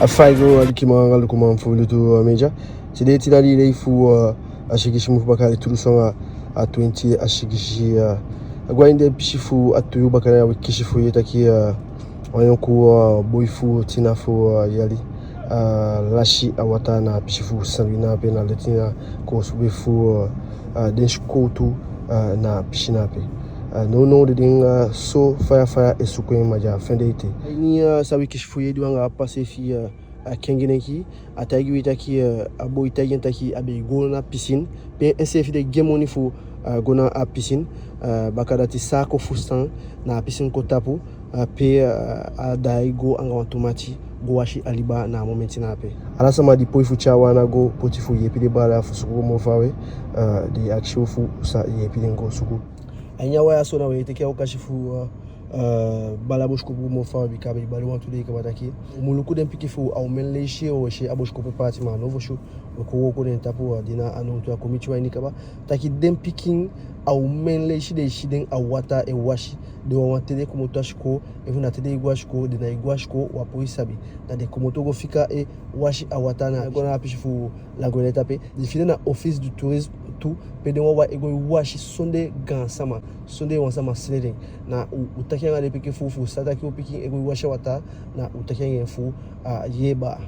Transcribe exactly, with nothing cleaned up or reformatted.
A fa i go, alikiman anga lukuman fu Lutu, uh, Media. Tide tina dii dei fu, uh, a sigisi mun fu baka yali tu dunsu anga a twenti a sigisi, uh, a go a ini den pisi fu a tu yuu baka, na ya wi kisi fu yee taki, uh, wan yonku, uh, boi fu tin a fo, uh, yali, uh, lasi a wataa na a pisi fu Saint-Louis na ape, na leti na koosube fu, uh, uh, den sikowtu, uh, na a pisi na ape. Uh, nownow den de anga so faya faya e suku en, ma den á fende en ete. A ini, uh, san wi kisi fu yee, di wi anga a pase fi, uh, a kengi denki, a taigi wi taki, uh, a boi taigi en taki a be e go na piscine, pe enseefi de gi en moni fu, uh, go na a piscine, uh, bakadati san a kon fusutan, na a piscine kon tapu, uh, pe, uh, a daai go anga wantu mati go wasi a liba na a momenti na ape. Ala sama di poi fu tyai wan ana go poti fu yeepi den baala fu suku go moo faawe, uh, den e akisi u fu sa yeepi den go suku. A ini a waya so na we teke a okasi fu, uh, uh, bali a bosikopu moo faawe, bika a be e bali wantu dei kaba taki u mu luku den pikin fu u, a omen leisi u e si a bosikopu paati, ma a now fosi u kon wooko den tapu, uh, di na a nowtu a kon miti u a ini kaba. Taki den pikin, a omen leisi den e si den a wataa e wasi. Den wawan te den komoto a sikoo, efu na te den e go a sikoo, den ná e go a sikoo, u á poi sabi. Da den komoto go fika e wasi a wataa na, go na a pisi fu La Goélette ape. Den fende na Office du Tourisme tu, pe den wawan e go e wasi sondee gaansama, sondee wan sama sende den. Na u, u taki anga den pikin fu u, fu u sa taki u pikin e go e wasi a wataa, na u taki anga en fu a yee baa.